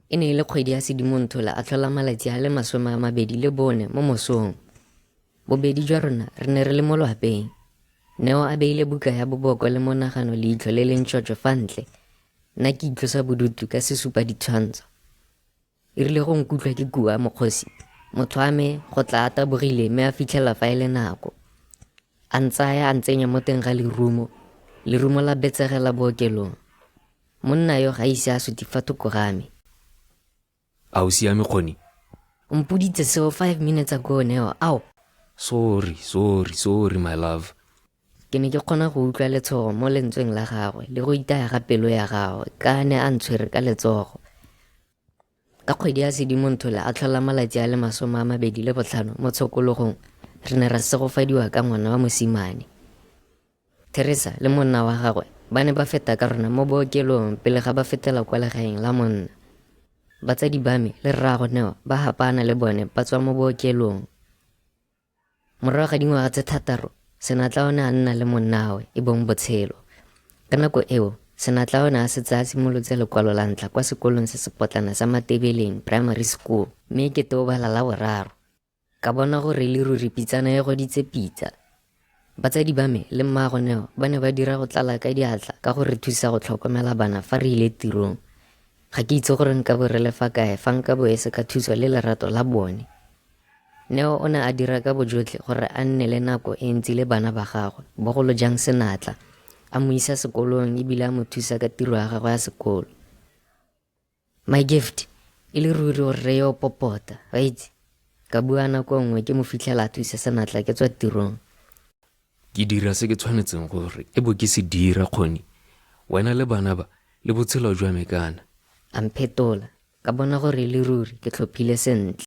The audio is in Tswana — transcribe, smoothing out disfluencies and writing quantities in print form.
E ne e le kgwedi ya Sedimonthole a tlhola malatsi a le 24 mo mosong. Bobedi jwa rona re ne re le mo lwapeng. Neo a beile buka ya boboko le monagano leitlho le le ntšhotšho fa ntle, nna ke itlosa bodutu ka sesupa ditshwantsho. E rile go nkutlwa ke kua mokgosi, motho wa me go tla a tabogile mme a fitlhela fa e le nako. A ntsaya a ntsenya mo teng ga lerumo, lerumo la betsegela bookelong. Monna yo ga a ise a suti fa thoko ga me. A o siame Kgoni? O mpoditse seo 5 minutes ago Neo, ao! Sorry, sorry, sorry my love. Ke ne ke kgona go utlwa letshogo mo lentsweng la gagwe le go itaya ga pelo ya gagwe ka a ne a ntshwere ka letsogo. Ka kgwedi ya Sedimonthole a tlhola malatsi a le 25 mo tshokologong, re ne ra segofadiwa ka ngwana wa mosimane. Teresa le monna wa gagwe ba ne ba feta ka rona mo bookelong pele ga ba fetela kwa legaeng la monna. Batsadi ba me le rraago Neo ba hapaana le bone ba tswa mo bookelong. Morago ga dingwaga tse thataro, Senatla o ne a nna le monnawe e bong Botshelo. Ka nako eo, Senatla o ne a setse a simolotse lekwalo la ntlha kwa sekolong se sepotlana sa Matebeleng Primary School mme e kete o bala la boraro. Ka bona gore e le ruri pitsana e goditse pitsa. Batsadi ba me le mmaago Neo ba ne ba dira go tlala ka diatla ka go re thusa go tlhokomela bana fa re ile tirong. Ga ke itse gore nka bo re le fa kae fa nka bo e se ka thuso le lerato la bone. Neo o ne a dira ka bojotlhe gore a nne le nako e ntsi le bana ba gagwe, bogolo jang Senatla, a mo isa sekolong ebile a mo thusa ka tiro ya gagwe ya sekolo. My gift, e le ruri o rre yo o popota, wa itse. Ka bua nako nngwe ke mo fitlhela a thusa senatla ke tswa tirong. Ke dira se ke tshwanetseng gore e bo ke se dira, Kgoni. Wena le bana ba, le botshelo jwa me kana. A mphetola. Ka bona gore e le ruri ke tlhophile sentle.